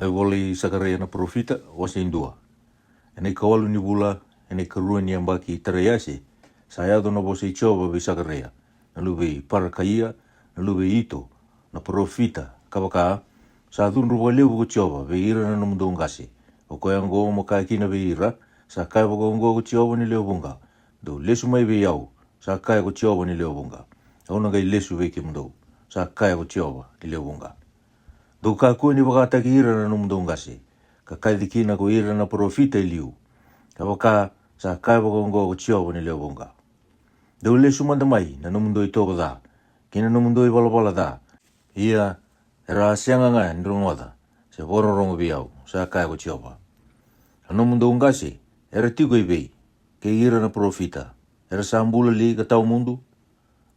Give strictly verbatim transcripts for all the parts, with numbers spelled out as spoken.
Ai vola i Sakaraia na parofita, wase e dua. Ena ikawalu ni vula, ena ikarua ni yabaki i Taraiase, sa yaco na vosa i Jiova vei Sakaraia na luve i Parakaia, na luve i Ito, na parofita, ka vaka: Sa cudru vakalevu ko Jiova vei ira na nomudou qase. O koya oqo mo kaya kina vei ira: Sa kaya vakaoqo ko Jiova ni lewe vuqa: Dou lesu mai vei au, sa kaya ko Jiova ni lewe vuqa, au na qai lesu vei kemudou, sa kaya ko Jiova ni lewe vuqa. Dou kakua ni vakataki ira na nomudou qase, ka kaci kina ko ira na parofita e liu, ka vaka: Sa kaya vakaoqo ko Jiova ni lewe vuqa: Dou lesu mada mai na nomudou itovo ca kei na nomudou ivalavala ca. Ia era a sega ga ni rogoca se vakarorogo vei au, sa kaya ko Jiova. A nomudou qase era tiko evei, kei ira na parofita? Era sa bula li ka tawa mudu?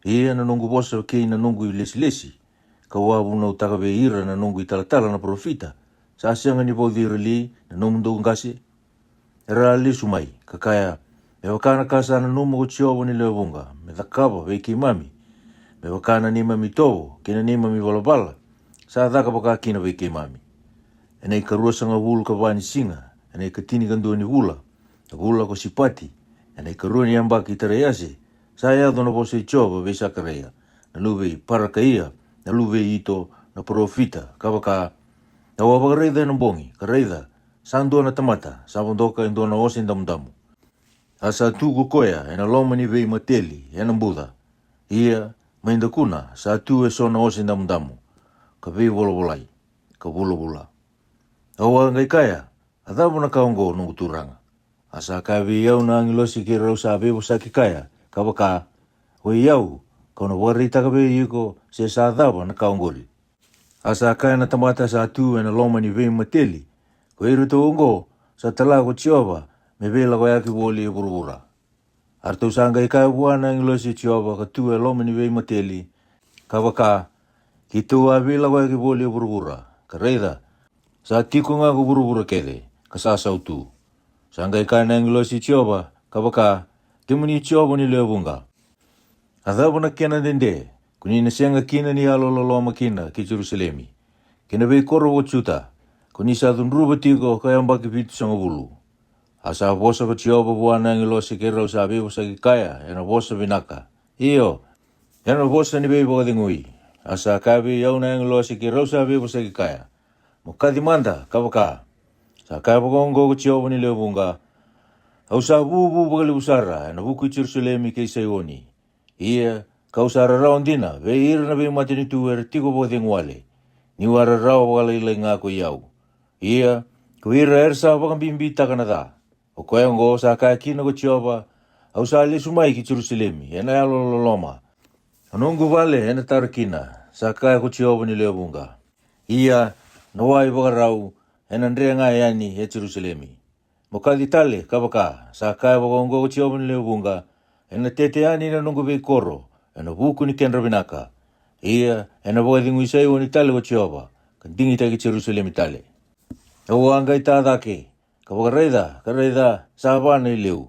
Ia na noqu vosa kei na noqu ilesilesi, kau a vunautaka vei ira na noqu italatala na parofita, sa sega ni vauci ira li na nomudou qase? Era a lesu mai, ka kaya: Me vaka na ka sa nanuma ko Jiova ni lewe vuqa me cakava vei keimami, me vaka na neimami itovo kei na neimami valavala sa caka vaka kina vei keimami. Ena ikaruasagavulu ka va ni siga, ena ikatinikadua ni vula, na vula ko Sipati, ena ikarua ni yabaki i Taraiase, sa yaco na vosa i Jiova vei Sakaraia na luve i Parakaia, na luve i Ito, na parofita, ka vaka: Au a vakaraica ena bogi, ka raica, sa dua na tamata sa vodoka e dua na ose damudamu. A sa tu ko koya ena loma ni veimateli ena buca. Ia mai dakuna sa tu eso na ose damudamu, ka veivolavolai, ka vulavula. Au a qai kaya: A cava na ka oqo, noqu turaga? A sa kaya vei au na agilosi keirau sa veivosaki kaya, ka vaka: Oi au, kau na vakaraitaka vei iko se sa cava na ka oqori. A sa kaya na tamata sa tu ena loma ni veimateli: Ko iratou oqo sa tala ko Jiova me veilakoyaki voli e vuravura. A ratou sa qai kaya vua na agilosi i Jiova ka tu e loma ni veimateli, ka vaka: Keitou a veilakoyaki voli e vuravura, ka raica, sa tiko ga ko vuravura kece, ka sa sautu. Sa qai kaya na agilosi i Jiova, ka vaka: Kemuni Jiova ni lewe vuqa, a cava na kena dede ko ni na sega kina ni yalololoma kina ki Jerusalemi, kei na veikoro ko Juta, ko ni sa cudruva tiko ko yabaki vitusagavulu? A sa vosa ko Jiova vua na agilosi keirau sa veivosaki kaya ena vosa vinaka, io, ena vosa ni veivakacegui. A sa kaya vei au na agilosi keirau sa veivosaki kaya: Mo kaci mada, ka vaka: Sa kaya vakaoqo ko Jiova ni lewe vuqa: Au sa vuvu vakalevu sara ena vuku i Jerusalemi kei Saioni. Ia kau sa rarawa dina vei ira na veimatanitu era tiko vakacegu wale, niu a rarawa vakalailai ga ko i au. Ia ko ira era sa vakabibitaka na ca. O koya oqo sa kaya kina ko Jiova: Au sa lesu mai ki Jerusalemi ena yalololoma, a noqu vale ena tara kina, sa kaya ko Jiova ni lewe vuqa. Ia na wa ivakarau ena dre ga yani e Jerusalemi. Mo kaci tale, ka vaka: Sa kaya vakaoqo ko Jiova ni lewe vuqa: Ena tete yani na noqu veikoro ena vuku ni kedra vinaka. Ia ena vakacegui Saioni tale ko Jiova, ka digitaki Jerusalemi tale. Au a qai ta cake, ka vakaraica, ka raica, sa va na ileu.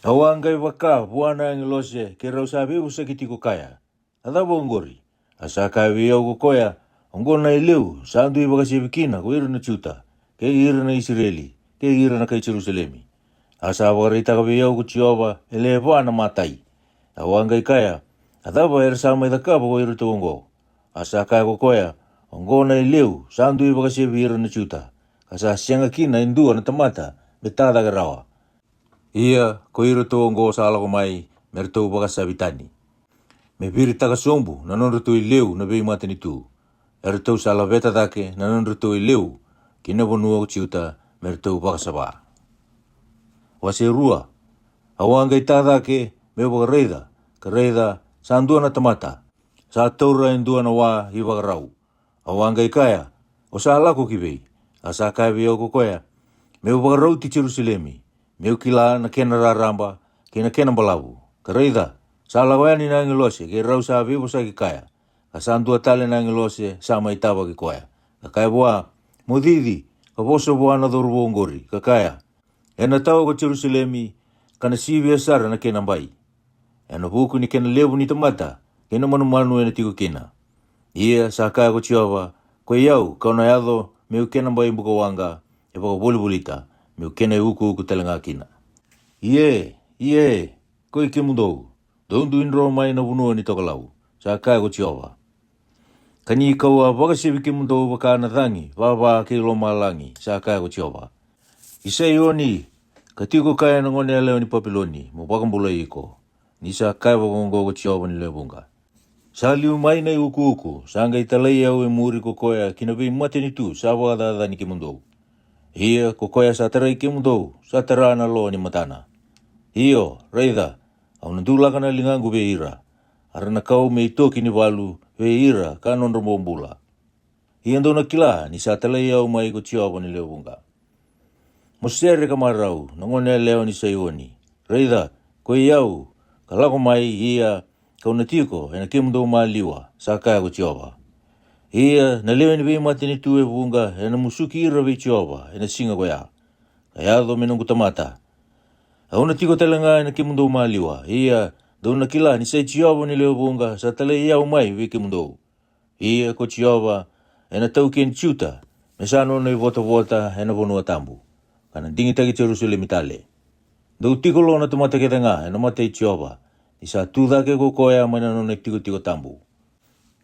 Au a qai vaka vua na agilose keirau sa veivosaki tiko kaya: A cava oqori? A sa kaya vei au ko koya: Oqo na ileu sa dui vakasevi kina ko ira na Juta, kei ira na Isireli, kei ira na kai Jerusalemi. A sa vakaraitaka vei au ko Jiova e lewe va na matai. Au a qai kaya: A cava era sa mai cakava ko iratou oqo? A sa kaya ko koya: Oqo na ileu sa dui vakasevi ira na Juta, ka sa sega kina e dua na tamata me ta cake rawa. Ia ko iratou oqo sa lako mai me ratou vakasavi tani, me viritaka sobu na nodratou ileu na veimatanitu. Eratou sa laveta cake na nodratou ileu ki na vanua o Juta me ratou vakasava. Wase rua. Au a qai ta cake me'u vakaraica, ka raica, sa dua na tamata sa taura e dua na wa ivakarau. Au a qai kaya: O sa lako ki vei? A sa kaya vei au ko koya: Me'u vakarauti Jerusalemi, me'u kila na kena raraba kei na kena balavu. Ka raica, sa lako yani na agilose keirau sa veivosaki kaya, ka sa dua tale na agilose sa mai tavaki koya, ka kaya vua: Mo cici, ka vosa vua na cauravou oqori, ka kaya: Ena tawa ko Jerusalemi, ka na sivia sara na kena bai, ena vuku ni kena levu ni tamata kei na manumanu ena tiko kina. Ia sa kaya ko Jiova: Koi au kau na yaco me'u kena bai bukawaqa e vakavolivolita, me'u kena iukuuku tale ga kina. Ie, ie, koi kemudou, dou dui dro mai na vanua ni tokalau, sa kaya ko Jiova. Ka ni ka'u a vakasevi kemudou vaka na cagi vava kei lomalagi, sa kaya ko Jiova. I Saioni, ka tiko kaya na gone yalewa ni Papiloni, mo vakabulai iko. Ni sa kaya vakaoqo ko Jiova ni lewe vuqa. Sa liu mai na iukuuku, sa qai talai au e muri ko koya ki na veimatanitu sa vakacacani kemudou. Ia ko koya sa tarai kemudou, sa tara na lo ni matana. Io, raica, au na dulaka na ligaqu vei ira, a ra na kau me itoki ni valu vei ira ka nodra bobula. Ia dou na kila ni sa talai au mai ko Jiova ni lewe vuqa. Mo sere ka marau, na gone yalewa ni Saioni. Raica, ko i au, ka lako mai, ia ka'u na tiko e na kemudou maliwa, sa kaya ko Jiova. Ia na lewe ni veimatanitu e vuqa e na musuki ira vei Jiova e na siga ko ya, ka yaco me noqu tamata. Au na tiko tale ga e na kemudou maliwa, ia dou na kila ni sai Jiova ni lewe vuqa sa talai au mai vei kemudou. Ia ko Jiova e na taukeni Juta, me sa nona ivotavota e na vanua tabu, ka na digitaki Jerusalemi tale. Dou tiko lo na tamata kece ga e na mata i Jiova, ni sa tu cake ko koya mai na nona itikotiko tabu.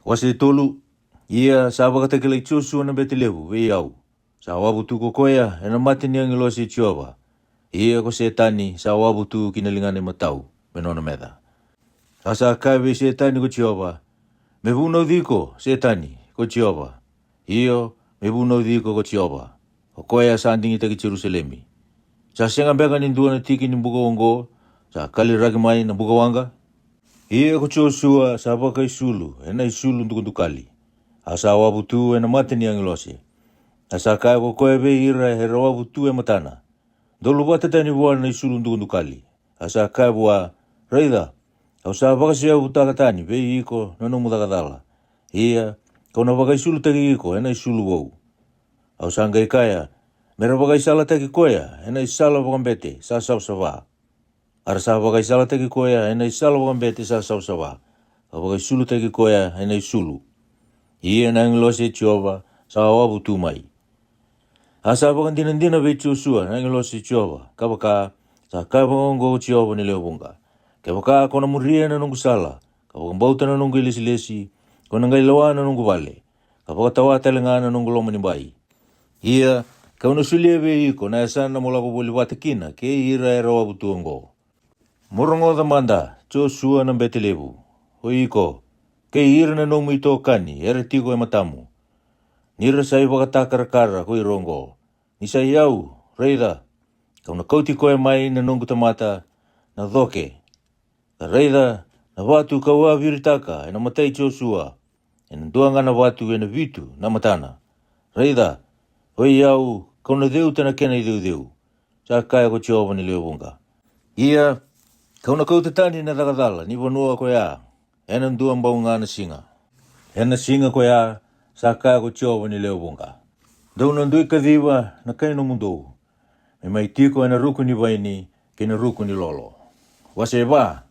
Wase tolu. Ia sa vakatakilai Josua na bete levu vei au, sa wavu tu ko koya e na mata ni agilose i Jiova. Ia ko Setani sa wavu tu ki na ligana i matau me nona meca. A sa kaya vei Setani ko Jiova, me vunauci iko, Setani, ko Jiova. Io, me vunauci iko ko Jiova, o koya sa digitaki Jerusalemi. Sa sega beka ni dua na tiki ni buka oqo sa kaliraki mai na buka waqa? Ia ko Josua sa vakaisulu e na isulu dukadukali, a sa wavu tu e na mata ni agilose. A sa kaya ko koya vei ira era wavu tu e matana, dou luvata tani vua na isulu dukadukali. A sa kaya vua, raica, au sa vakaseyavutaka tani vei iko na nomu caka cala. Ia, ka'u na vakaisulutaki iko e na isulu vou. Au sa qai kaya, me ra vakaisalataki koya e na isala vakabete sa savasava. A ra sa vakaisalataki koya e na isala vakabete sa savasava, ka vakaisulutaki koya e na isulu. Ia na agilose i Jiova sa wavu tu mai. A sa vakadinadina vei Josua na agilose i Jiova, ka vaka, sa kaya vakaoqo ko Jiova ni lewe vuqa. Kevaka ko na muria na noqu sala, ka vakabauta na noqu ilesilesi, ko na qai lewa na noqu vale, ka vakatawa tale ga na noqu loma ni bai. Ia, ka'u na solia vei iko na yasana mo lako voli vata kina kei ira era wavu tu oqo. Mo rogoca mada, Josua na bete levu, o iko, kei ira na nomu itokani era tiko e matamu, ni ra sa ivakatakarakara ko ira oqo. Ni sa i au, raica, ka'u na kauti koya mai na noqu tamata na coke, ka raica na vatu ka'u a viritaka e na mata i Josua, e na dua ga na vatu e na vitu na matana. Raica, o i au, ka'u na ceuta na kena iceuceu, sa kaya ko Jiova ni lewe vuqa. Ia, ka'u na kauta tani na caka cala ni vanua ko ya e na dua bau ga na siga. E na siga ko ya, sa kaya ko Jiova ni lewe vuqa, dou na dui kaciva na kai nomudou, me mai tiko e na ruku ni vaini kei na ruku ni lolo. Wase va.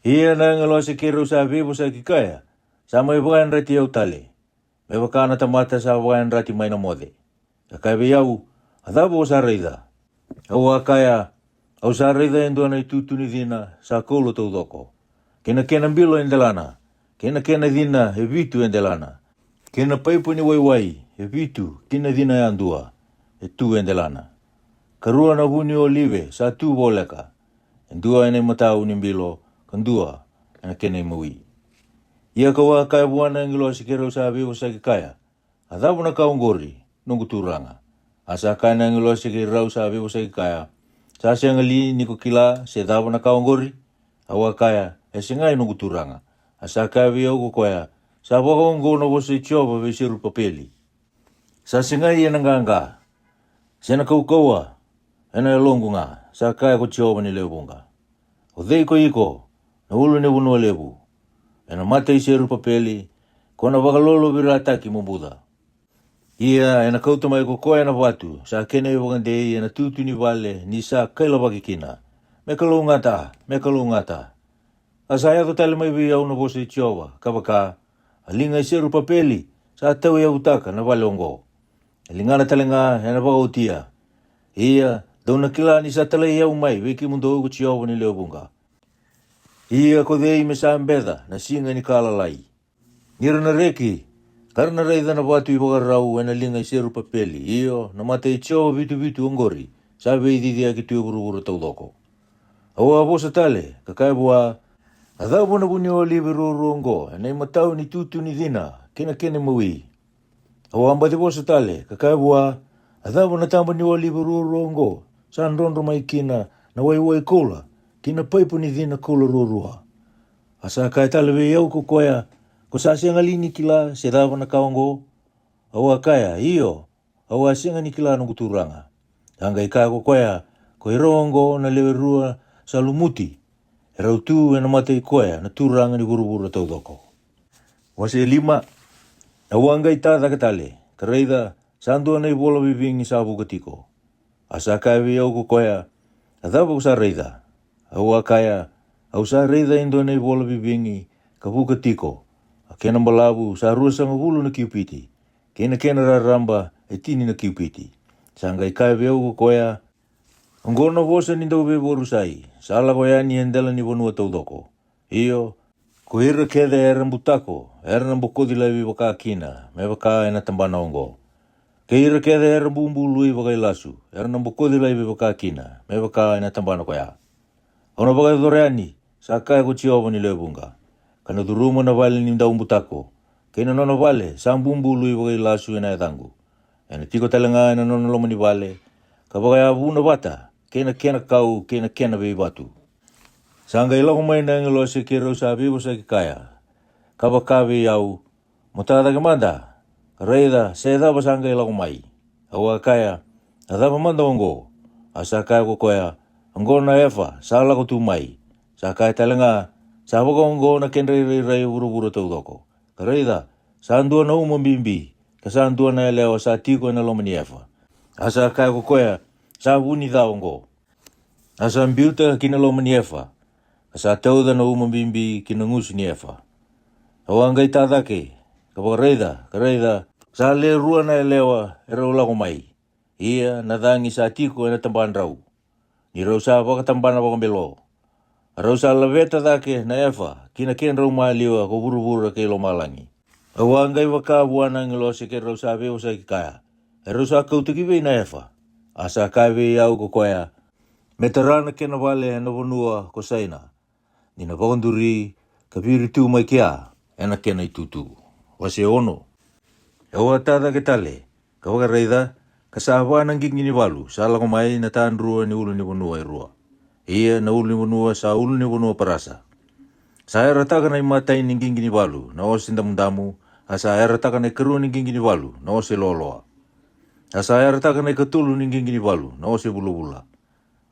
Ia na agilosi keirau sa veivosaki kaya, sa mai vakayadrati au tale, me vaka na tamata sa vakayadrati mai na moce. Ka kaya vei au, a cava o sa raica? Au a kaya, au sa raica e dua na itutu ni cina sa koula taucoko, kei na kena bilo e delana, kei na kena cina e vitu e delana, kei na paipo ni waiwai e vitu ki na cina yadua e tu e delana, ka rua na vu ni olive sa tu voleka, e dua e na imatau ni bilo, ka dua e na kena imawi. Ia ka'u a kaya vua na agilosi keirau sa veivosaki kaya, a cava na ka oqori, noqu turaga? A sa kaya na agilosi keirau sa veivosaki kaya, sa sega li ni ko kila se cava na ka oqori? Au a kaya, e segai, noqu turaga. A sa kaya vei au ko koya, sa vakaoqo na vosa i Jiova vei Serupapeli, sa segai e na qaqa, se na kaukauwa, e na yaloqu ga, sa kaya ko Jiova ni lewe vuqa. O cei ko iko, na ulu ni vanua levu? E na mata i Serupapeli, ko na vakalolovirataki mo buca. Ia e na kauta mai ko koya na vatu sa kena ivakadei e na tutu ni vale ni sa kailavaki kina, me kalougata, me kalougata. A sa yaco tale mai vei au na vosa i Jiova, ka vaka, a liga i Serupapeli sa tauyavutaka na vale oqo. e ligana tale ga ena vakaotia. Ia dou na kila ni sa talai au mai vei kemudou ko Jiova ni lewe vuqa. Ia ko cei me sa beca na siga ni ka lalai? Ni ra na reki, ka ra na raica na vatu ivakarau ena liga i Serupapeli, io, na mata i Jiova vituvitu oqori sa veiciciyaki tu e vuravura taucoko. Au a vosa tale, ka kaya vua, a cava na vuniolive ruarua oqo ena imatau ni tutu ni cina kei na kena imawi? Au a baci vosa tale, ka kaya vua, a cava na taba ni olive ruarua oqo sa drodro mai kina na waiwai koula ki na paipo ni cina koula ruarua? A sa kaya tale vei au ko koya, ko sa sega li ni kila se cava na ka oqo? Au a kaya, io, au a sega ni kila, noqu turaga. A qai kaya ko koya, ko ira oqo na lewe rua sa lumuti, e rau tu ena mata i koya na Turaga ni vuravura taucoko. Wase lima. Au a qai ta cake tale, ka raica, sa dua na ivola vivigi sa vuka tiko. A sa kaya vei au ko koya, a cava ko sa raica? Au a kaya, au sa raica e dua na ivola vivigi ka vuka tiko, a kena balavu sa ruasagavulu na kiupiti, kei na kena raraba e tini na kiupiti. Sa qai kaya vei au ko koya, oqo na vosa ni dauveivakarusai sa lako yani e dela ni vanua taucoko. Io, ko ira kece era butako era na bokoci laivi vakakina me vaka ena tabana oqo. Kei ira kece era bubului vakailasu era na bokoci laivi vakakina me vaka ena tabana koya. Au na vakayacora yani, sa kaya ko Jiova ni lewe vuqa, ka na curuma na vale ni daubutako kei na nona vale sa bubului vakailasu ena yacaqu. Ena tiko tale ga ena nona loma ni vale, ka vakayavuna vata kei na kena kau kei na kena veivatu. Sa qai lako mai na agilose keirau sa veivosaki kaya, ka vaka vei au, mo ta cake mada, ka raica se cava sa qai lako mai. Au a kaya, a cava mada oqo? A sa kaya ko koya, oqo na efa sa lako tu mai. Sa kaya tale ga, sa vakaoqo na kedra irairai e vuravura taucoko. Ka raica, sa dua na uma bibi, ka sa dua na yalewa sa tiko ena loma ni efa. A sa kaya ko koya, sa vu ni ca oqo. A sa biuta ki na loma ni efa, ka sa tauca na uma bibi ki na gusu ni efa. Au a qai ta cake, ka vakaraica, ka raica, sa le rua na yalewa e rau lako mai. Ia na cagi sa tiko ena tabadrau, ni rau sa vakatabana vakabelo. A rau sa laveta cake na efa ki na kedrau maliwa ko vuravura kei lomalagi. Au a qai vaka vua na agilose keirau sa veivosaki kaya, e rau sa kauta ki vei na efa? A sa kaya vei au ko koya, me tara na kena vale ena vanua ko Saina, ni na vakaduri ka viri tu mai kea ena kena itutu. Wase ono. Au a ta cake tale, ka vakaraica, ka sa va na qiqi ni valu sa lako mai na tadrua ni ulunivanua e rua. Ia na ulunivanua sa ulunivanua Parasa. Sa yarataka na imatai ni qiqi ni valu na ose damudamu, a sa yarataka na ikarua ni qiqi ni valu na ose loaloa. A sa yarataka na ikatolu ni qiqi ni valu na ose vulavula.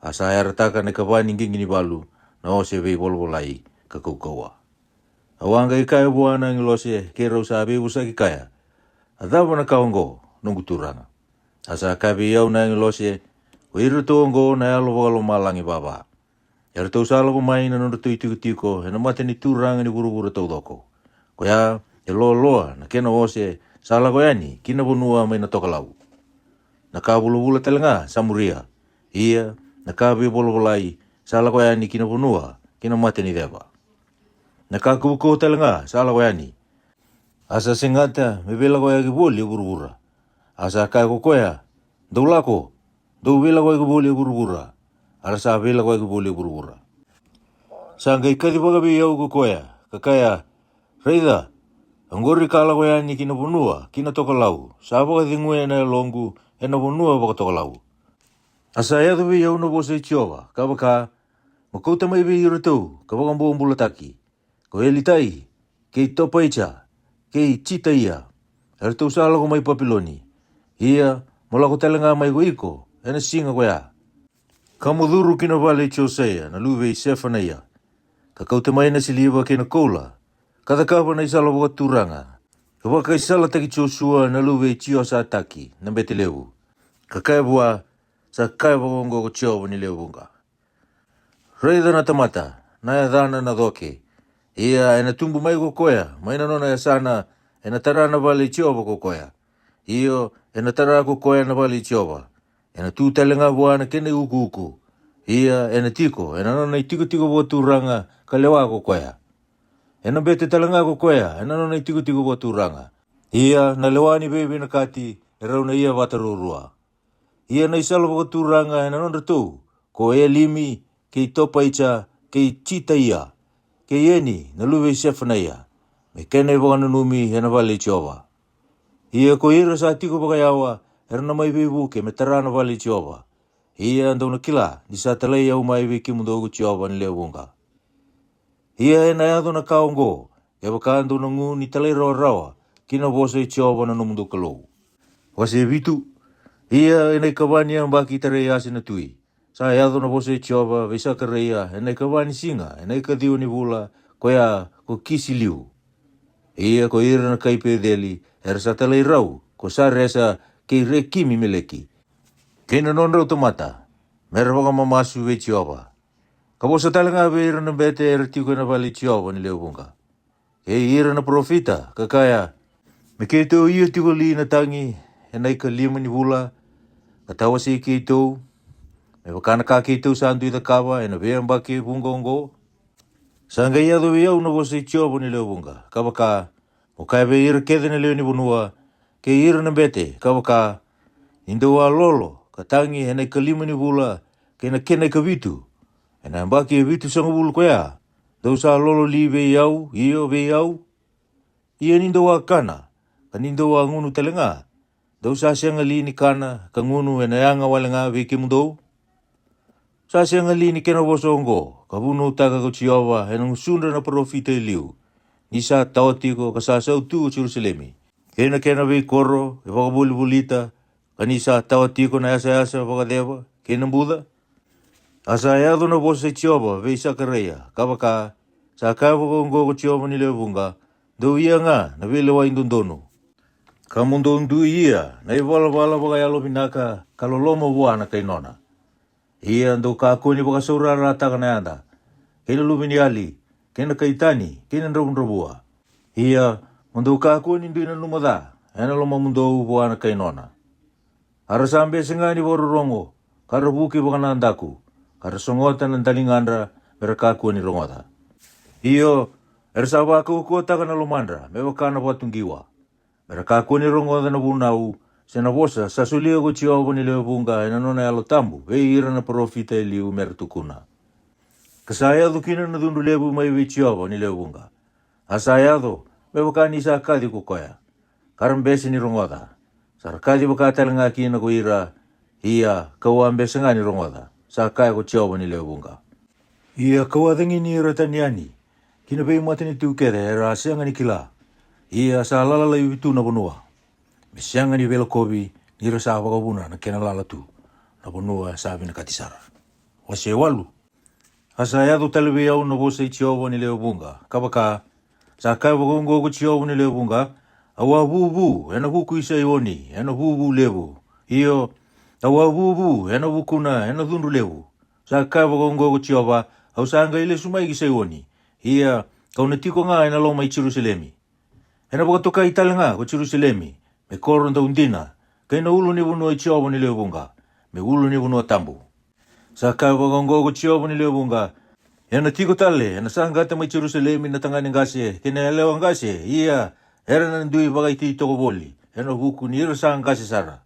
A sa yarataka na ikava ni qiqi ni valu na ose veivolavolai ka kaukauwa. Au a qai kaya vua na agilose keirau sa veivosaki kaya, a cava na ka oqo, noqu turaga? A sa kaya vei au na agilose, ko iratou oqo na yalo vakalomalagi vava. Eratou sa lako mai na nodratou itikotiko ena mata ni Turaga ni vuravura taucoko. Koya e loaloa na kena ose sa lako yani ki na vanua mai na tokalau. Na ka vulavula tale ga sa muria. Ia na ka veivolavolai sa lako yani ki na vanua ki na mata ni ceva. Na ka kaukauwa tale ga sa lako yani. A sa segata me veilakoyaki voli e vuravura. A sa kaya ko koya, dou lako, dou veilakoyaki voli e vuravura. A ra sa veilakoyaki voli e vuravura. Sa qai kacivaka vei au ko koya, ka kaya, raica, oqori ka lako yani ki na vanua ki na tokalau sa vakaceguya na yaloqu ena vanua vakatokalau. A sa yaco vei au na vosa i Jiova, ka vaka, mo kauta mai vei iratou ka vakabobulataki, ko Elitai, kei Topaija, kei Jitaia, eratou sa lako mai Papiloni. Ia mo lako tale ga mai ko iko ena siga koya, ka mo curu ki na vale i Josaia na luve i Sefanaia, ka kauta mai na siliva kei na koula, ka cakava na isala vakaturaga, ka vakaisalataki Josua na luve i Jiosataki na bete levu, ka kaya vua, sa kaya vakaoqo ko Jiova ni lewe vuqa. Raica na tamata, na yacana na coke. Ia ena tubu mai ko koya mai na nona yasana, ena tara na vale i Jiova ko koya. Io, ena tara ko koya na vale i Jiova, ena tu tale ga vua na kena iukuuku. Ia ena tiko ena nona itikotiko vakaturaga ka lewa ko koya. Ena bete tale ga ko koya ena nona itikotiko vakaturaga. Ia na lewa ni veivinakati e rau na ia vata ruarua. Ia na isala vakaturaga ena nodratou, ko Elimi, kei Topaija, kei Jitaia, kei Eni na luve i Sefanaia, me kena ivakananumi ena vale i Jiova. Ia ko ira sa tiko vakayawa era na mai veivuke me tara na vale i Jiova. Ia dou na kila ni sa talai au mai vei kemudou ko Jiova ni lewe vuqa. Ia ena yaco na ka oqo, kevaka dou na gu ni talairawarawa ki na vosa i Jiova na nomudou Kalou. Wase vitu. Ia ena ikava ni yabaki i Taraiase na tui, sa yaco na vosa i Jiova vei Sakaraia ena ikava ni siga ena ikaciwa ni vula, koya ko Kisiliu. Ia ko ira na kai Peceli era sa talai rau ko Saresa kei Rekimi Meleki, kei na nodrau tamata, me ra vakamamasu vei Jiova, ka vosa tale ga vei ira na bete era tiko ena vale i Jiova ni lewe vuqa, kei ira na parofita, ka kaya, me keitou ia tiko li na tagi ena ikalima ni vula, ka tawasei keitou, me vaka na ka keitou sa dui cakava ena veiyabaki e vuqa oqo? Sa qai yaco vei au na vosa i Jiova ni lewe vuqa, ka vaka, mo kaya vei ira kece na lewe ni vanua, kei ira na bete, ka vaka, ni dou a lolo ka tagi ena ikalima ni vula, kei na kena ikavitu, ena yabaki e vitusagavulu koya, dou sa lolo li vei au, io vei au? Ia ni dou a kana, ka ni dou a gunu tale ga, dou sa sega li ni kana ka gunu ena yaga wale ga vei kemudou? Sa sega li ni kena vosa oqo ka vunautaka ko Jiova ena gusudra na parofita e liu, ni sa tawa tiko ka sa sautu o Jerusalemi, kei na kena veikoro e vakavolivolita, ka ni sa tawa tiko na yasayasa vakaceva kei na buca? A sa yaco na vosa i Jiova vei Sakaraia, ka vaka, sa kaya vakaoqo ko Jiova ni lewe vuqa, dou ia ga na veilewai dodonu, ka mo dou dui ia na ivalavala vakayalovinaka ka loloma vua na kai nona. Ia dou kakua ni vakasaurarataka na yada, kei na luveniyali, kei na kai tani, kei na dravudravua. Ia mo dou kakua ni dui nanuma ca ena lomamudou vua na kai nona. A ra sa bese ga ni vakarorogo, ka ra vuki vakanadaku, ka ra sogota na daligadra me ra kakua ni rogoca. Io, era sa vakaukauwataka na lomadra me vaka na vatu qiwa, me ra kakua ni rogoca na vunau, se na vosa sa solia ko Jiova ni lewe vuqa ena nona Yalo Tabu vei ira na parofita e liu me ra tukuna. Ka sa yaco kina na cudru levu mai vei Jiova ni lewe vuqa. A sa yaco me vaka ni sa kaci ko koya, ka ra bese ni rogoca. Sa ra kaci vaka tale ga kina ko ira, ia ka'u a bese ga ni rogoca, sa kaya ko Jiova ni lewe vuqa. Ia ka'u a cagini ira tani yani ki na veimatanitu kece era a sega ni kila. Ia sa lala laivi tu na vanua, me sega ni veilakovi, ni ra sa vakavuna na kena lala tu na vanua sa vinakati sara. Wase walu. A sa yaco tale vei au na vosa i Jiova ni lewe vuqa, ka vaka, sa kaya vakaoqo ko Jiova ni lewe vuqa, au a vuvu ena vuku i Saioni ena vuvu levu. Io, au a vuvu ena vukuna ena cudru levu. Sa kaya vakaoqo ko Jiova, au sa qai lesu mai ki Saioni. Ia, ka'u na tiko ga ena loma i Jerusalemi. Ena vakatokai tale ga ko Jerusalemi me koro dau dina, kei na ulu ni vanua i Jiova ni lewe vuqa me ulu ni vanua tabu. Sa kaya vakaoqo ko Jiova ni lewe vuqa, ena tiko tale ena saqata mai Jerusalemi na tagane qase kei na yalewa qase, ia era na dui vakaititoko voli ena vuku ni ra sa qase sara.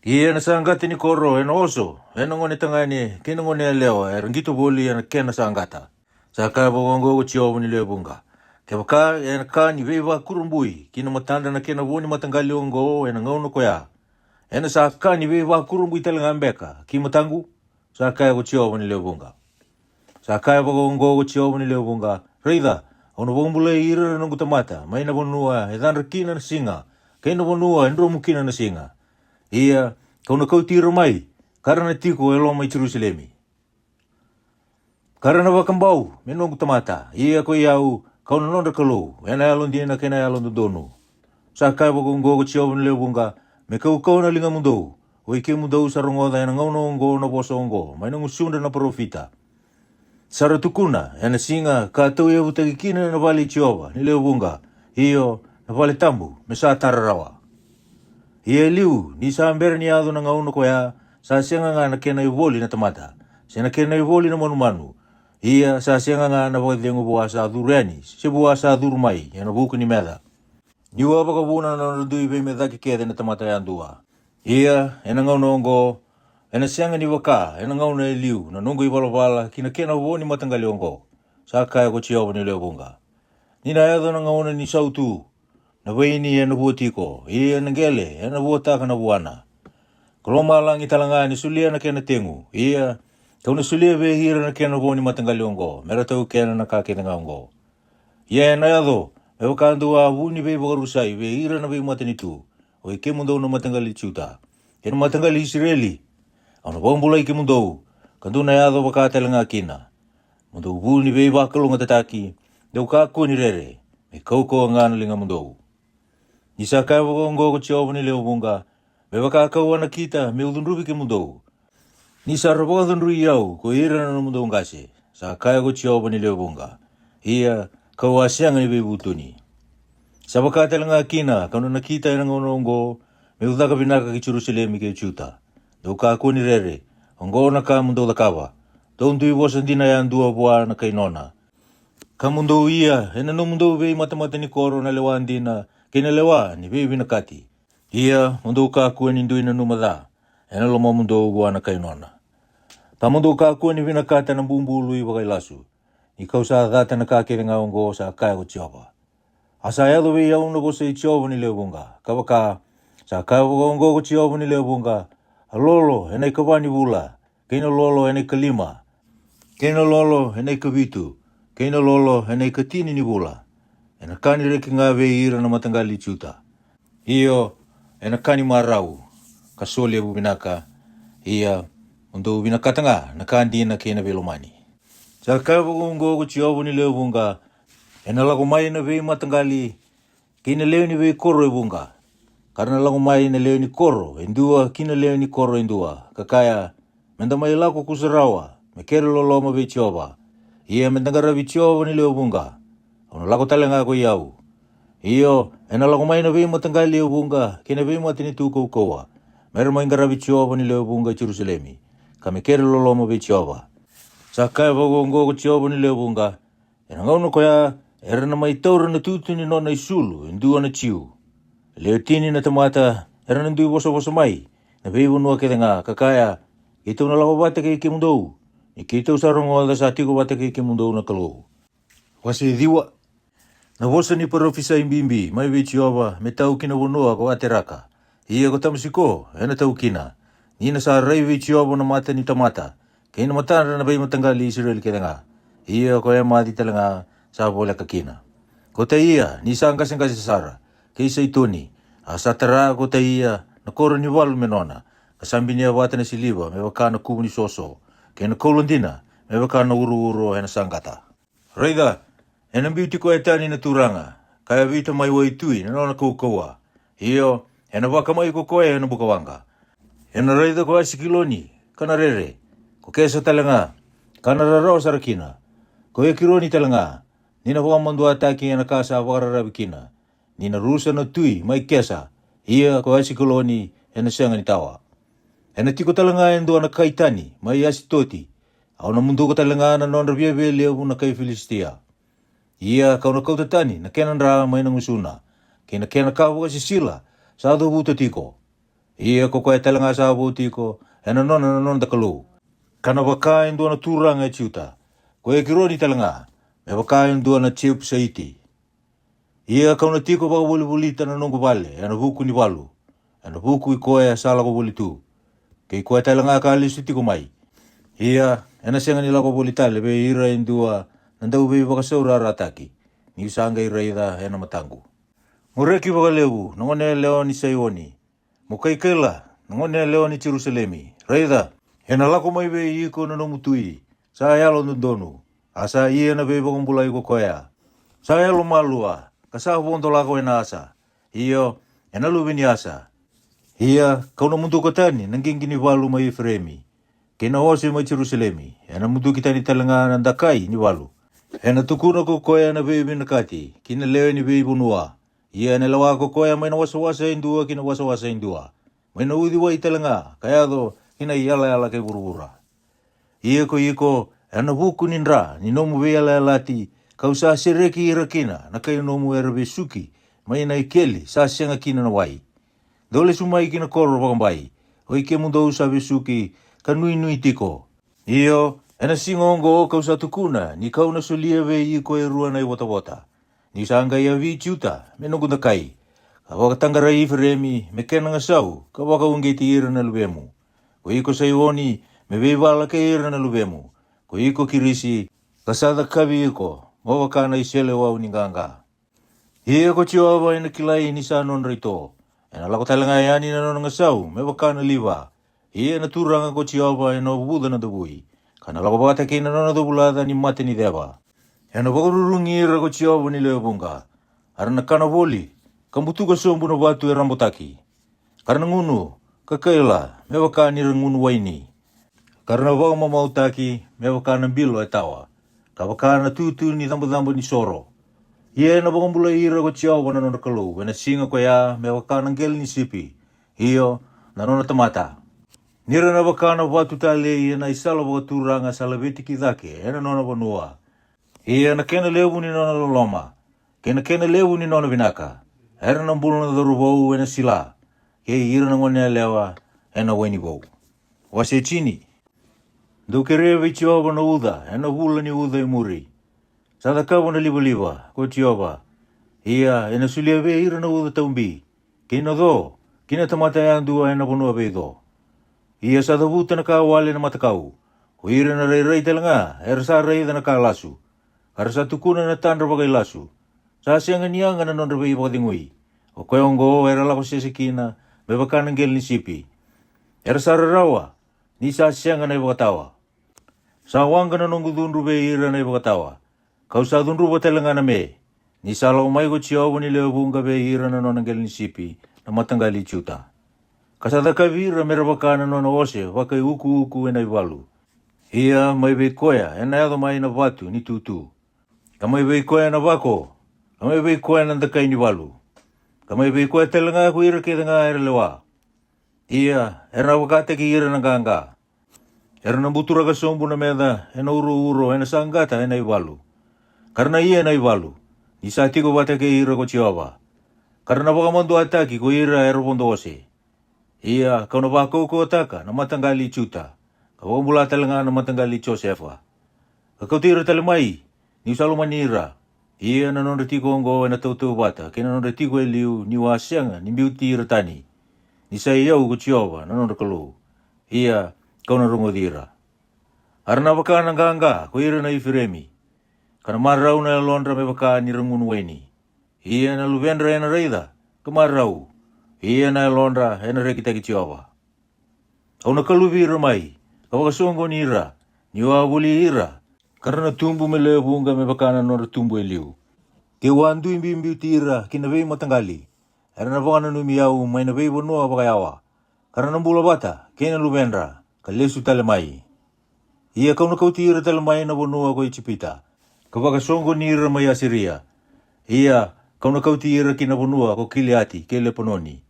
Ia ena saqata ni koro ena oso ena gone tagane kei na gone yalewa era qito voli ena kena saqata. Sa kaya vakaoqo ko Jiova ni lewe vuqa, kevaka ena ka ni veivakurabui ki na matadra na kena vo ni mataqali oqo ena gauna koya, ena sa ka ni veivakurabui tale ga beka ki mataqu? Sa kaya ko Jiova ni lewe vuqa. Sa kaya vakaoqo ko Jiova ni lewe vuqa, raica, au na vakabulai ira na noqu tamata mai na vanua e cadra kina na siga, kei na vanua e dromu kina na siga. Ia, ka'u na kauti ira mai, ka ra na tiko e loma i Jerusalemi. Ka ra na vakabau me noqu tamata, ia ko i au, ka'u na nodra Kalou ena yalodina kei na yalododonu. Sa kaya vakaoqo ko Jiova ni lewe vuqa, me kaukauwa na ligamudou, oi kemudou sa rogoca ena gauna oqo na vosa oqo mai na gusudra na parofita. Sa ra tukuna ena siga ka tauyavutaki kina na vale i Jiova ni lewe vuqa, io, na vale tabu me sa tara rawa. Ia e liu ni sa bera ni yaco na gauna koya, sa sega ga na kena ivoli na tamata, se na kena ivoli na manumanu. Ia sa sega ga na vakacegu vua sa curu yani, se vua sa curu mai e na vuku ni meca. Ni'u a vakavuna na nodra dui veimecaki kece na tamata yadua. Ia e na gauna oqo, e na sega ni vaka e na gauna e liu na noqu ivalavala ki na kena vo ni mataqali oqo, sa kaya ko Jiova ni lewe vuqa. Ni na yaco na gauna ni sautu, na vaini e na vua tiko, ia na qele e na vuataka na vuana. Ko lomalagi tale ga ni solia na kena tegu, ia ka'u na solia vei ira na kena vo ni mataqali oqo me ra taukena na ka kece ga oqo. Ia e na yaco me vaka dou a vu ni veivakarusai vei ira na veimatanitu, oi kemudou na mataqali Juta kei na mataqali Isireli. Au na vakabulai kemudou, ka dou na yaco vaka tale ga kina. Mo dou vu ni veivakalougatataki, dou kakua ni rere, me kaukauwa ga na ligamudou. Ni sa kaya vaka oqo ko Jiova ni lewe vuqa, me vaka ka'u a nakita me'u cudruvi kemudou, ni sa ra vakacudrui au ko ira na nomudou qase, sa kaya ko Jiova ni lewe vuqa. Ia ka'u a sega ni veivutuni. Sa vaka tale ga kina ka'u na nakita e na gauna oqo, me'u caka vinaka ki Jerusalemi kei Juta. Dou kakua ni rere, oqo na ka mo dou cakava. Dou dui vosa dina yadua vua na kai nona, ka mo dou ia e na nomudou veimatamata ni koro na lewa dina kei na lewa ni veivinakati. Ia mo dou kakua ni dui nanuma ca e na lomamudou vua na kai nona, ka mo dou kakua ni vinakata na bubului vakailasu. Ni ka'u sa cata na ka kece ga oqo, sa kaya ko Jiova. A sa yaco vei au na vosa i Jiova ni lewe vuqa, ka vaka, sa kaya vaka oqo ko Jiova ni lewe vuqa, a lolo e na ikava ni vula, kei na lolo e na ikalima, kei na lolo e na ikavitu, kei na lolo e na ikatini ni vula, e na ka ni reki ga vei ira na mataqali i Juta. Io, e na ka ni marau, ka solevu vinaka. Ia mo dou vinakata ga na ka dina kei na veilomani. Sa kaya vaka oqo ko Jiova ni lewe vuqa, e na lako mai na veimataqali kei na lewe ni veikoro e vuqa, ka ra na lako mai na lewe ni koro e dua ki na lewe ni koro e dua, ka kaya, me da mai lako kusarawa me kere loloma vei Jiova. Ia me da qaravi Jiova ni lewe vuqa, au na lako tale ga ko i au. Io, e na lako mai na veimataqali e vuqa kei na veimatanitu kaukauwa, me ra mai qaravi Jiova ni lewe vuqa i Jerusalemi, ka me kere loloma vei Jiova. Sa kaya vaka oqo ko Jiova ni lewe vuqa, e na gauna koya era na mai taura na tutu ni nona isulu e dua na Jiu. E lewe tini na tamata era na dui vosavosa mai na veivanua kece ga, ka kaya, keitou na lako vata kei kemudou, ni keitou sa rogoca sa tiko vata kei kemudou na Kalou. Wase ciwa. Na vosa ni parofisai bibi mai vei Jiova me tau ki na vanua ko Ateraka. Ia ko Tamasiko e na tau kina, ni na sa rai vei Jiova na mata ni tamata, kei na matadra na veimataqali i Isireli kece ga. Ia ko Emaci tale ga sa voleka kina. Ko Taia ni sa qasaqase sara, kei Saitoni, a sa tara ko Taia na koro ni valu me nona, ka sa binia vata na siliva me vaka na kuvu ni soso, kei na koula dina me vaka na urouro e na saqata. Raica, e na biuti koya tani na Turaga, ka yavita mai waitui na nona kaukauwa. Io, e na vakamai ko koya e na bukawaqa. E na raica ko Asikiloni, ka na rere, ko Kesa tale ga, ka na rarawa sara kina. Ko Ekironi tale ga, ni na vakamaduataki e na ka sa vakararavi kina, ni na rusa na tui mai Kesa. Ia ko Asikiloni e na sega ni tawa. E na tiko tale ga e dua na kai tani mai Asitoti. Au na muduka tale ga na nodra viavialevu na kai Filisitia. Ia ka'u na kauta tani na kena dra mai na gusuna, kei na kena ka vakasisila sa cavuta tiko. Ia ko koya tale ga sa vo tiko e na nona na noda Kalou, ka na vaka e dua na turaga e Juta. Ko Ekironi tale ga, me vaka e dua na Jepusaiti. Ia ka'u na tiko vakavolivolita na noqu vale e na vuku ni valu, e na vuku i koya sa lako voli tu, kei koya tale ga ka lesu tiko mai. Ia e na sega ni lako voli tale vei ira e dua na dauveivakasaurarataki, ni'u sa qai raica e na mataqu. Mo reki vakalevu, na goneyalewa ni Saioni. Mo kaikaila, na goneyalewa ni Jerusalemi. Raica, e na lako mai vei iko na nomu tui, sa yalododonu, a sa ia na veivakabulai ko koya. Sa yalomalua, ka sa vodo lako e na asa. Io, e na luve ni asa. Ia ka'u na muduka tani na qiqi ni valu mai Ifireimi, kei na ose mai Jerusalemi. E na muduki tani tale ga na dakai ni valu. E na tukuna ko koya na veivinakati ki na lewe ni veivanua. Ia ena lewa ko koya mai na wasawasa e dua ki na wasawasa e dua, mai na uciwai tale ga ka yaco ki na iyalayala kei vuravura. Ia ko iko, ena vuku ni dra ni nomu veiyalayalati, ka'u sa sereki ira kina na kai nomu era vesuki mai na ikeli sa sega kina na wai. Dou lesu mai ki na koro vakabai, oi kemudou sa vesuki ka nuinui tiko. Io, ena siga oqo ka'u sa tukuna ni ka'u na solia vei iko e rua na ivotavota, ni sa qai yavi Juta me noqu dakai, ka vakataqarai Ifereimi me kena gasau, ka vakauqeti ira na luvemu. Ko iko Saioni, me veivala kei ira na luvemu. Ko iko Kirisi, ka sa cakavi iko mo vaka na iseleiwau ni qaqa. Ia ko Jiova ena kilai ni sa nodra ito. Ena lako tale ga yani na nona gasau me vaka na liva. Ia na Turaga ko Jiova ena uvuca na davui, ka na lako vata kei na nona covulaca ni mata ni ceva. Ena vakarurugi ira ko Jiova ni lewe vuqa, a ra na kana voli, ka butuka sobu na vatu e rabotaki. Ka ra na gunu ka kaila me vaka ni ra gunu waini, ka ra na vakamamautaki me vaka na bilo e tawa, ka vaka na tutu ni cabocabo ni soro. Ia ena vakabulai ira ko Jiova na nodra Kalou ena siga ko ya me vaka na qele ni sipi, io, na nona tamata. Ni ra na vaka na vatu talei ena isala vakaturaga sa laveti ki cake ena nona vanua. Ia na kena levu ni nona loloma, kei na kena levu ni nona vinaka, era na bula na cauravou ena sila, kei ira na gone yalewa ena waini vou. Wase tini. Dou kerea vei Jiova na uca ena vula ni uca e muri. Sa cakava na livaliva ko Jiova, ia ena solia vei ira na uca taubi, kei na co ki na tamata yadua ena vanua veico. Ia sa cavuta na ka wale na matakau, ko ira na rairai tale ga era sa raica na ka lasu, ka ra sa tukuna na tadra vakailasu. Sa sega ni yaga na nodra veivakacegui. O koya oqo era lako sese kina me vaka na qele ni sipi. Era sa rarawa, ni sa sega na ivakatawa. Sa waqa na noqu cudru vei ira na ivakatawa, ka'u sa cudruva tale ga na me. Ni sa lako mai ko Jiova ni lewe vuqa vei ira na nona qele ni sipi, na mataqali i Juta, ka sa cakavi ira me ra vaka na nona ose vakaiukuuku ena ivalu. Ia mai vei koya ena yaco mai na vatu ni tutu, ka mai vei koya na vako, ka mai vei koya na dakai ni valu, ka mai vei koya tale ga ko ira kece ga era lewa. Ia era na vakataki ira na qaqa. Era na buturaka sobu na meca ena urouro ena saqata ena ivalu, ka ra na ia na ivalu, ni sa tiko vata kei ira ko Jiova. Ka ra na vakamaduataki ko ira era vodo ose. Ia ka'u na vakaukauwataka na mataqali i Juta, ka vakabula tale ga na mataqali i Josefa, ka kauti ira tale mai, ni'u sa lomani ira. Ia na nodra tiko oqo ena tautauvata kei na nodra tiko e liu, ni'u a sega ni biuti ira tani. Ni sa i au ko Jiova na nodra Kalou, ia ka'u na rogoci ira. A ra na vaka na qaqa ko ira na Ifereimi, ka na marau na yalodra me vaka ni ra gunu waini. Ia na luvedra ena raica ka marau, ia na yalodra ena rekitaki Jiova. Au na kaluvi ira mai, ka vakasoqoni ira, ni'u a voli ira, ka ra na tubu me lewe vuqa me vaka na nodra tubu e liu. Ke'u a dui biubiuti ira ki na veimataqali, era na vakananumi au mai na veivanua vakayawa, ka ra na bula vata kei na luvedra, ka lesu tale mai. Ia ka'u na kauti ira tale mai na vanua ko Ijipita, ka vakasoqoni ira mai Asiria. Ia ka'u na kauti ira ki na vanua ko Kiliati kei Lepanoni.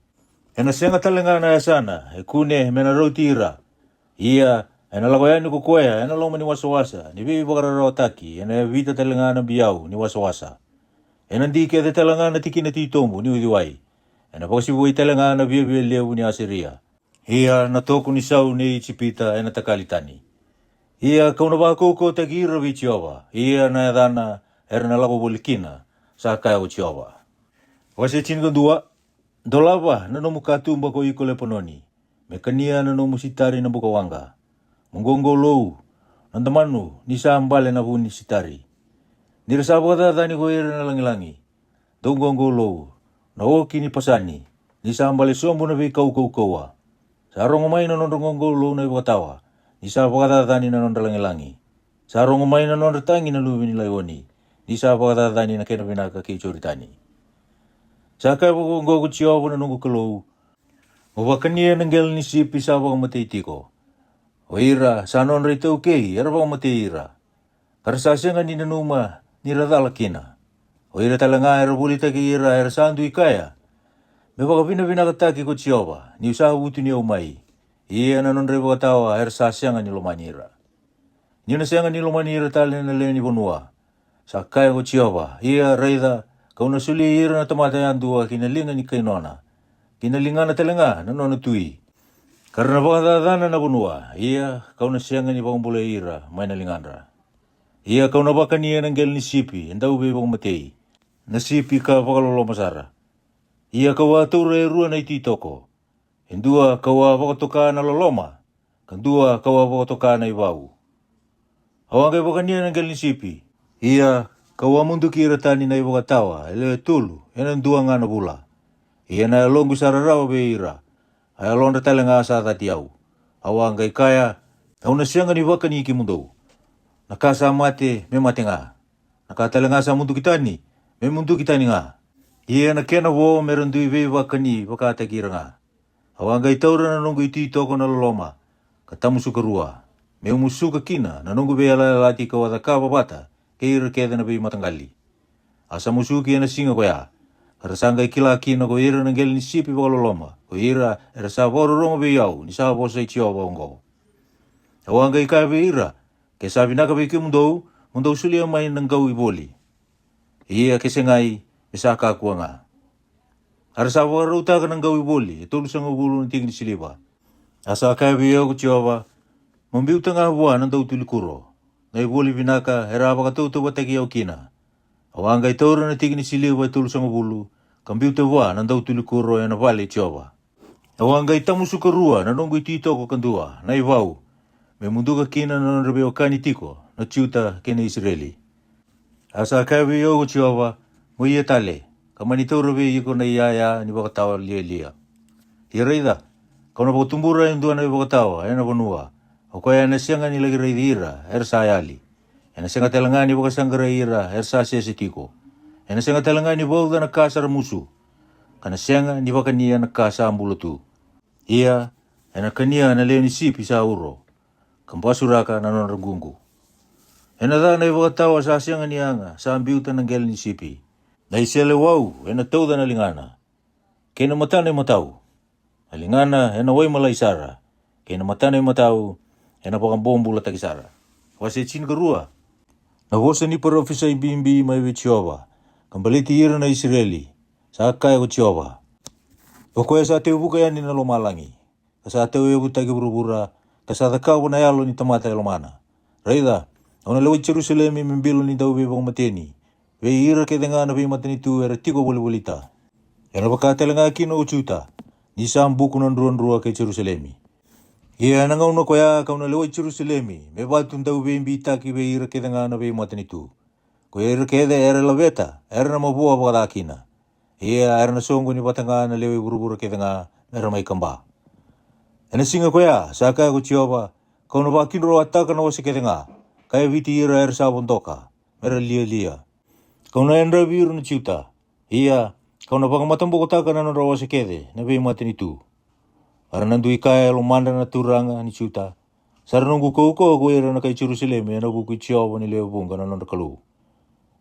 Ena sega tale ga na yasana e kune me na rauti ira. Ia ena lako yani ko koya ena loma ni wasawasa ni veivakararawataki, ena yavita tale ga na biau ni wasawasa. Ena di kece tale ga na tikina titobu ni uciwai. Ena vakasivui tale ga na viavia levu ni Asiria. Ia na toko ni sau nei Ijipita ena takali tani. Ia ka'u na vakaukauwataki ira vei Jiova, ia na yacana era na lako voli kina, sa kaya ko Jiova. Wase tinikadua. Dolava na nomu katuba ko iko Lepanoni, me kania na nomu sitari na bukawaqa. Mo qoqolou, na damanu, ni sa bale na vu ni sitari. Ni ra sa vakacacani ko ira na lagilagi. Dou qoqolou, na oki ni Pasani, ni sa bale sobu na veikau kaukauwa. Sa rogo mai na nodra qoqolou na ivakatawa, ni sa vakacacani na nodra lagilagi. Sa rogo mai na nodra tagi na luve ni laioni, ni sa vakacacani na kena vinaka kei Joritani. Sa kaya vakaoqo ko Jiova na noqu Kalou, mo vakania na qele ni sipi sa vakamatei tiko. O ira sa nodra itaukei era vakamatei ira, ka ra sa sega ni nanuma ni ra cala kina. O ira tale ga era volitaki ira era sa dui kaya, me vakavinavinakataki ko Jiova, ni'u sa vutuniyau mai. Ia na nodra ivakatawa era sa sega ni lomani ira. Ni'u na sega ni lomani ira tale na lewe ni vanua, sa kaya ko Jiova. Ia raica, ka'u na soli ira na tamata yadua ki na liga ni kai nona, ki na ligana tale ga na nona tui. Ka ra na vakacacana na vanua, ia ka'u na sega ni vakabulai ira mai na ligadra. Ia ka'u na vakania na qele ni sipi e dau veivakamatei, na sipi ka vakaloloma sara. Ia ka'u a taura e rua na ititoko, e dua ka'u a vakatoka na loloma, ka dua ka'u a vakatoka na ivau. Au a qai vakania na qele ni sipi. Ia ka'u a muduki ira tani na ivakatawa e lewe tolu e na dua ga na vula. Ia na yaloqu sa rarawa vei ira, a yalodra tale ga sa cati au. Au a qai kaya, au na sega ni vakani kemudou. Na ka sa mate me mate ga, na ka tale ga sa muduki tani me muduki tani ga. Ia na kena vo me ra dui veivakani vakataki ira ga. Au a qai taura na noqu ititoko na loloma, ka tamusuka rua, me'u musuka kina na noqu veiyalayalati ka'u a cakava vata kei ira kece na veimataqali. A sa musuki e na siga ko ya, ka ra sa qai kila kina ko ira na qele ni sipi vakaloloma ko ira era sa vakarorogo vei au ni sa vosa i Jiova oqo. Au a qai kaya vei ira, ke sa vinaka vei kemudou, mo dou solia mai na qau ivoli. Ia ke segai, me sa kakua ga. A ra sa vakarautaka na qau ivoli e tolusagavulu na tiki ni siliva. A sa kaya vei au ko Jiova, mo biuta ga vua na dautuli kuro na ivoli vinaka era a vakatautauvataki au kina. Au a qai taura na tiki ni siliva e tolusagavulu, ka biuta vua na dautuli kuro e na vale i Jiova. Au a qai tamusuka rua na noqu ititoko ka dua na ivau, me muduka kina na nodra veiwekani tiko na Juta kei na Isireli. A sa kaya vei au ko Jiova, mo ia tale, ka mani taura vei iko na iyaya ni vakatawa lialia. Ia raica, ka'u na vakatubura e dua na ivakatawa e na vanua, o koya e na sega ni laki raici ira era sa yali. E na sega tale ga ni vakasaqarai ira era sa sese tiko. E na sega tale ga ni vauca na ka sa ramusu, ka na sega ni vakania na ka sa bula tu. Ia e na kania na lewe ni sipi sa uro, ka basuraka na nodra ququ. E na ca na ivakatawa sa sega ni yaga sa biuta na qele ni sipi. Na iselewau e na tauca na ligana, kei na matana imatau. Na ligana e na waimalai sara, kei na matana imatau e na vakabobulataki sara. Wase tinikarua. Na vosa ni parofisai bibi mai vei Jiova, ka baleti ira na Isireli. Sa kaya ko Jiova, o koya sa tevuka yani na lomalagi, ka sa tauyavutaki vuravura, ka sa cakava na yalo ni tamata e lomana. Raica, au na lewai Jerusalemi me bilo ni dauveivakamateni vei ira kece ga na veimatanitu era tiko volivolita. E na vaka tale ga kina o Juta, ni sa buku na druadrua kei Jerusalemi. Ia e na gauna koya ka'u na lewai Jerusalemi me vatu dauveibitaki vei ira kece ga na veimatanitu. Ko ira kece era laveta era na mavoa vakaca kina. Ia era na soqoni vata ga na lewe i vuravura kece ga me ra mai kaba. E na siga koya sa kaya ko Jiova, ka'u na vakidroataka na wase kece ga, ka yaviti ira era sa vodoka me ra lialia. Ka'u na yadravi ira na Juta. Ia ka'u na vakamatabokotaka na nodra wase kece na veimatanitu. A ra na dui kaya e lomadra na turaga ni Juta, sa ra noqu kaukauwa ko ira na kai Jerusalemi e na vuku i Jiova ni lewe vuqa na nodra Kalou.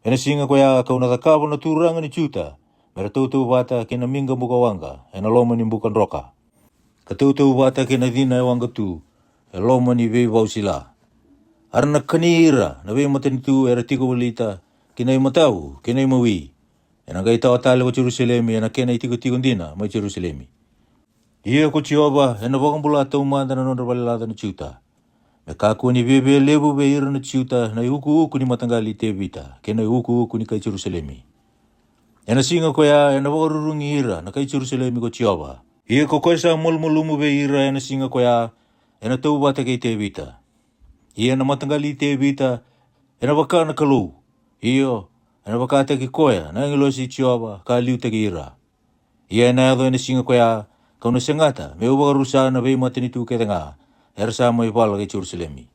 E na siga koya ka'u na cakava na turaga ni Juta me ra tautauvata kei na miqa bukawaqa e na loma ni buka droka, ka tautauvata kei na cina e waqa tu e loma ni veivau sila. A ra na kani ira na veimatanitu era tiko volita, ki na imatau kei na imawi. E na qai tawa tale ko Jerusalemi e na kena itikotiko dina mai Jerusalemi. Ia ko Jiova e na vakabula taumada na nodra valelaca na Juta, me kakua ni viavia levu vei ira na Juta na iukuuku ni mataqali i Tevita kei na iukuuku ni kai Jerusalemi. E na siga koya e na vakarurugi ira na kai Jerusalemi ko Jiova. Ia ko koya sa malumalumu vei ira e na siga koya e na tauvata kei Tevita. Ia na mataqali i Tevita e na vaka na Kalou, io, e na vakataki koya na agilosi i Jiova ka liutaki ira. Ia e na yaco e na siga koya ka'u na segata me'u vakarusa na veimatanitu kece ga era sa mai vala kei Jerusalemi.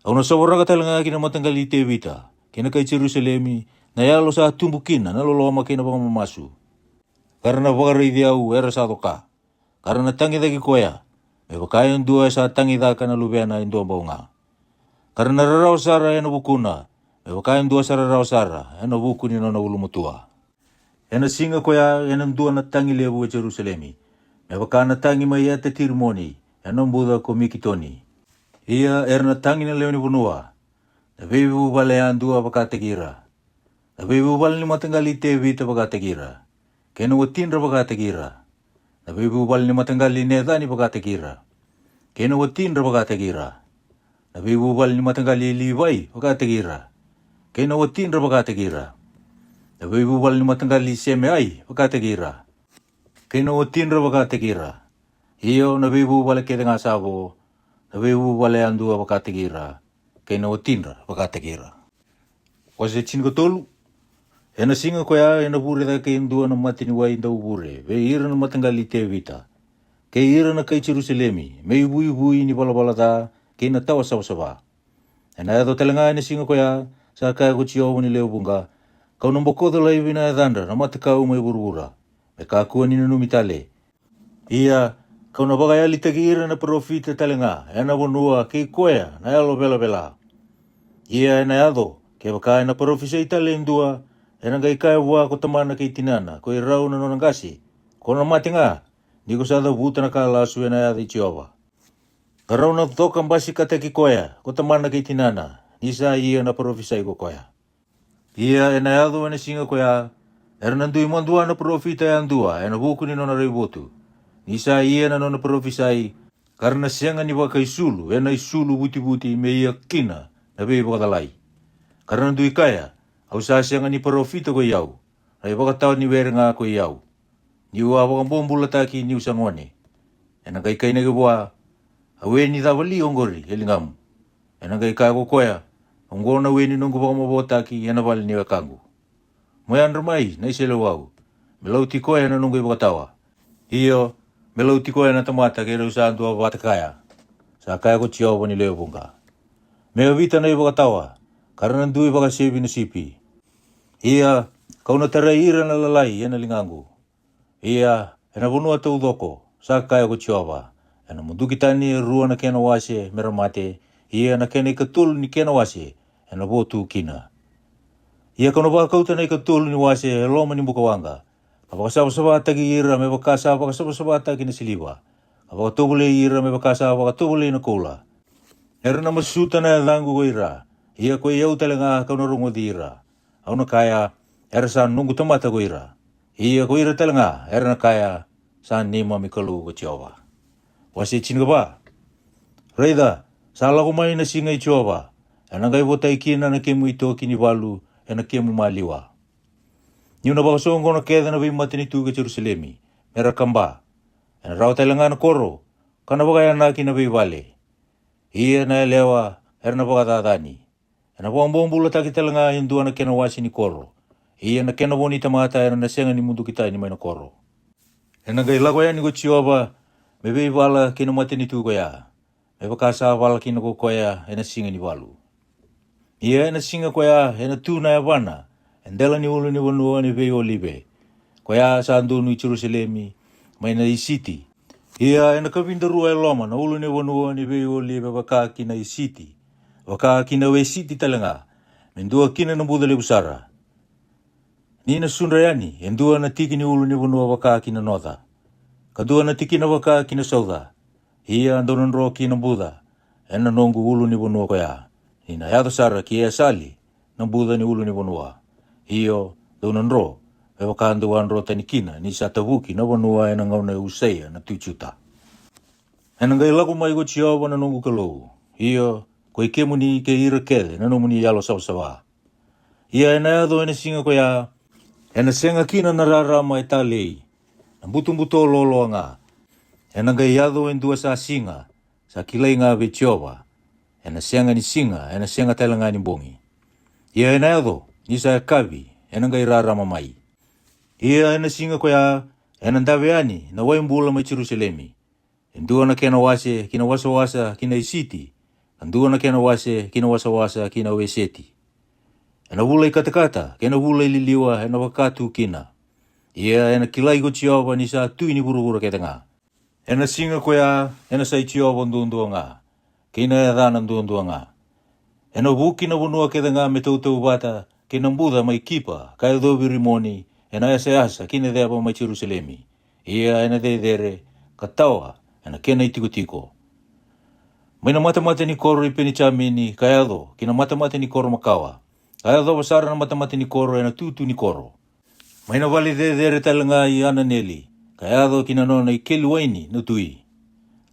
Au na sovaraka tale ga ki na mataqali i Tevita kei na kai Jerusalemi na yalo sa tubu kina na loloma kei na vakamamasu. Ka ra na vakaraici au era sa coka, ka ra na tagicaki koya me vaka e dua e sa tagicaka na luvena e dua bau ga. Ka ra na rarawa sara e na vukuna me vaka e dua sara rawa sara e na vuku ni nona ulumatua. E na siga ko ya e na dua na tagi levu e Jerusalemi, me vaka na tagi mai Eta Tirimoni e na buca ko Mikitoni. Ia era na tagi na lewe ni vanua, na veivuvale yadua vakataki ira. Na veivuvale ni mataqali i Tevita vakataki ira, kei na watidra vakataki ira. Na veivuvale ni mataqali i Necani vakataki ira, kei na watidra vakataki ira. Na veivuvale ni mataqali i Livai vakataki ira, kei na watidra vakataki ira. Na veivuvale ni mataqali i Semeai vakataki ira, kei na watidra vakataki ira. Io, na veivuvale kece ga sa vo, na veivuvale yadua vakataki ira, kei na watidra vakataki ira. Wase tinikatolu. E na siga ko ya e na vure cake e dua na mate ni wai dauvure vei ira na mataqali i Tevita, kei ira na kai Jerusalemi, me ivuivui ni valavala ca kei na tawa savasava. E na yaco tale ga e na siga ko ya, sa kaya ko Jiova ni lewe vuqa, kau na bokoca laivi na yacadra na matakau mai vuravura, me kakua ni nanumi tale. Ia, kau na vakayalitaki ira na parofita tale ga e na vanua kei koya na yalo velavela. Ia e na yaco, kevaka e na parofisai tale e dua, e na qai kaya vua ko tamana kei tinana ko i rau na nona qase, ko na mate ga, ni ko sa cavuta na ka lasu e na yaca i Jiova. Ka rau na coka basikataki koya ko tamana kei tinana, ni sa ia na parofisai ko koya. Ia e na yaco e na siga ko ya, era na dui madua na parofita yadua e na vuku ni nona raivotu, ni sa ia na nona parofisai, ka ra na sega ni vakaisulu e na isulu vutivuti me ia kina na veivakacalai. Ka ra na dui kaya, au sa sega ni parofita ko i au, na ivakatawa ni were ga ko i au, niu a vakabobulataki niu sa gone. E na qai kainaki vua, a we ni cava li oqori e ligamu? E na qai kaya ko koya, oqo na we ni noqu vakamavoataki e na vale ni wekaqu. Mo yadra mai na iseleiwau, me lauti koya na noqu ivakatawa. Io, me lauti koya na tamata kei rau sa dua vata kaya, sa kaya ko Jiova ni lewe vuqa. Me yavita na ivakatawa, ka ra na dui vakasevi na sipi. Ia, kau na tarai ira na lalai e na ligaqu. Ia, e na vanua taucoko, sa kaya ko Jiova, e na muduki tani e rua na kena wase me ra mate, ia na kena ikatolu ni kena wase e na vo tu kina. Ia kau na vakauta na ikatolu ni wase e loma ni bukawaqa, ka vakasavasavataki ira me vaka sa vakasavasavataki na siliva, ka vakatovolei ira me vaka sa vakatovolei na koula. Era na masuta na yacaqu ko ira, ia ko i au tale ga kau na rogoci ira. Au na kaya, era sa noqu tamata ko ira. Ia ko ira tale ga era na kaya, sa neimami Kalou ko Jiova. Wase tinikava. Raica, sa lako mai na siga i Jiova, e na qai votai kina na kemu itoki ni valu e na kemu maliwa. Niu na vakasoqona kece na veimatanitu kei Jerusalemi me ra kaba. E na rawa tale ga na koro, ka na vakayanaki na veivale. Ia na yalewa era na vakacacani. E na vakabobulataki tale ga e dua na kena wase ni koro. Ia na kena vo ni tamata era na sega ni muduki tani mai na koro. E na qai lako yani ko Jiova me veivala kei na matanitu ko ya, me vaka sa vala kina ko koya e na siga ni valu. Ia e na siga ko ya e na tu na yavana e dela ni ulu ni vanua ni veiolive, ko ya sa donu i Jerusalemi, mai na isiti. Ia e na kavidarua e loma na ulu ni vanua ni veiolive vaka ki na isiti, vaka ki na wesiti tale ga, me dua kina na buca levu sara. Ni na sudra yani e dua na tiki ni ulu ni vanua vaka ki na noca, ka dua na tikina vaka ki na sauca. Ia dou na dro ki na buca e na noqu ulu ni vanua ko ya, ni na yaco sara ki Esali na buca ni ulu ni vanua. Io, dou na dro me vaka dou a dro tani kina ni sa tavuki na vanua e na gauna e Usaia na tui Juta. E na qai lako mai ko Jiova na noqu Kalou, io, ko i kemuni kei ira kece na nomuni yalo savasava. Ia e na yaco e na siga ko ya, e na sega kina na rarama e talei, na butobuto loloa ga. E na qai yaco e dua sa siga, sa kilai ga vei Jiova. E na sega ni siga, e na sega tale ga ni bogi. Ia e na yaco ni sa yakavi, e na qai rarama mai. Ia e na siga ko ya, e na dave yani na wai bula mai Jerusalemi, e dua na kena wase ki na wasawasa ki na isiti, ka dua na kena wase ki na wasawasa ki na weseti. E na vula i katakata kei na vula i liliwa e na vaka tu kina. Ia e na kilai ko Jiova ni sa Tui ni vuravura kece ga. E na siga ko ya e na sai Jiova duadua ga, kei na yacana duadua ga. Ena vuki na vanua kece ga me tautauvata, kei na buca mai Kipa ka yacovi Rimoni, ena yasayasa ki na ceva mai Jerusalemi. Ia ena cecere ka tawa ena kena itikotiko, mai na matamata ni koro i Penijamini ka yaco ki na matamata ni koro makawa, ka yacova sara na matamata ni koro ena tutu ni koro. Mai na vale cecere tale ga i Ananeli, ka yaco ki na nona ikeli waini na tui.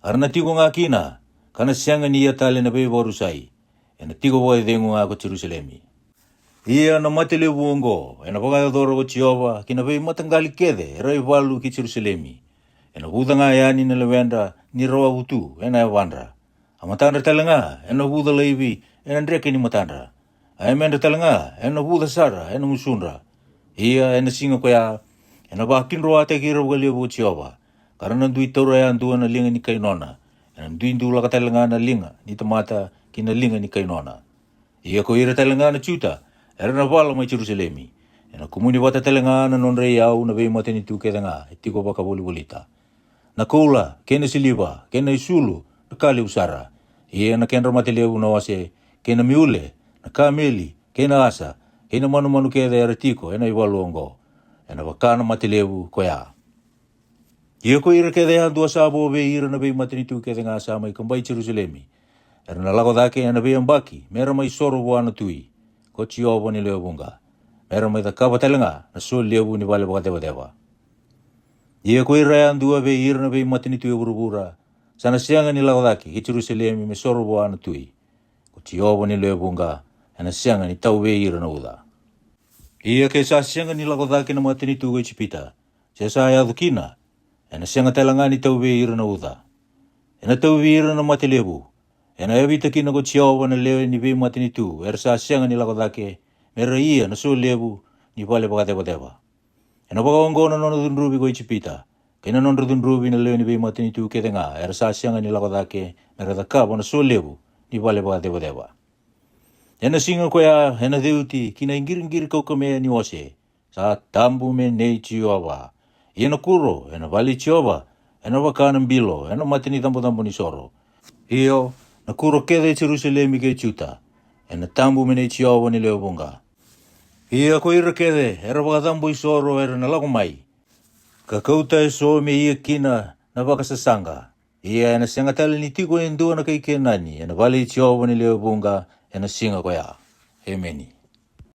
A ra na tiko ga kina, ka na sega ni ia tale na veivakarusai, ena tiko vakacegu ga ko Jerusalemi. Ia na mate levu oqo ena vakayacora ko Jiova ki na veimataqali kece era ivalu ki Jerusalemi. Ena vuca ga yani na lewedra ni rawavu tu ena yavadra. A matadra tale ga ena vuca laivi ena dreke ni matadra. A yamedra tale ga ena vuca sara ena gusudra. Ia ena siga koya ena vakidroataki ira vakalevu ko Jiova, ka ra na dui taura yadua na liga ni kai nona, ena dui dulaka tale ga na liga ni tamata ki na liga ni kai nona. Ia ko ira tale ga na Juta era na vala mai Jerusalemi, ena kumuni vata tale ga na nodra iyau na veimatanitu kece ga e tiko vakavolivolita, na koula kei na siliva kei na isulu, na ka levu sara. Ia na kedra mate levu na ose, kei na miule, na kameli, kei na asa, kei na manumanu kece era tiko ena ivalu oqo, ena vaka na mate levu koya. Ia ko ira kece yadua sa vo vei ira na veimatanitu kece ga sa mai kabai Jerusalemi, era na lako cake ena veiyabaki me ra mai soro vua na tui, ko Jiova ni lewe vuqa, me ra mai cakava tale ga na solevu ni vale vakacevaceva. Ia ko ira yadua vei ira na veimatanitu e vuravura, sa na sega ni lako cake ki Jerusalemi me soro vua na tui, ko Jiova ni lewe vuqa, ena sega ni tau vei ira na uca. Ia ke sa sega ni lako cake na matanitu ko Ijipita, se sa yaco kina, ena sega tale ga ni tau vei ira na uca. Ena tau vei ira na mate levu. Ena yavita kina ko Jiova na lewe ni veimatanitu era sa sega ni lako cake, me ra ia na solevu ni vale vakacevaceva. Ena vakaoqo na nona cudruvi ko Ijipita, kei na nodra cudruvi na lewe ni veimatanitu kece ga era sa sega ni lako cake me ra cakava na solevu ni vale vakacevaceva. Ena siga koya ena ceuti ki na iqiriqiri kaukamea ni ose, sa tabu me nei Jiova. Ia na kuro ena vale i Jiova ena vaka na bilo ena mata ni cabocabo ni soro. Io, na kuro kece e Jerusalemi kei Juta ena tabu me nei Jiova ni lewe vuqa. Ia ko ira kece era vakacabo isoro era na lako mai, ka kauta eso me ia kina na vakasasaqa. Ia ena sega tale ni tiko e dua na kai Kenani ena vale i Jiova ni lewe vuqa ena siga koya. Emeni.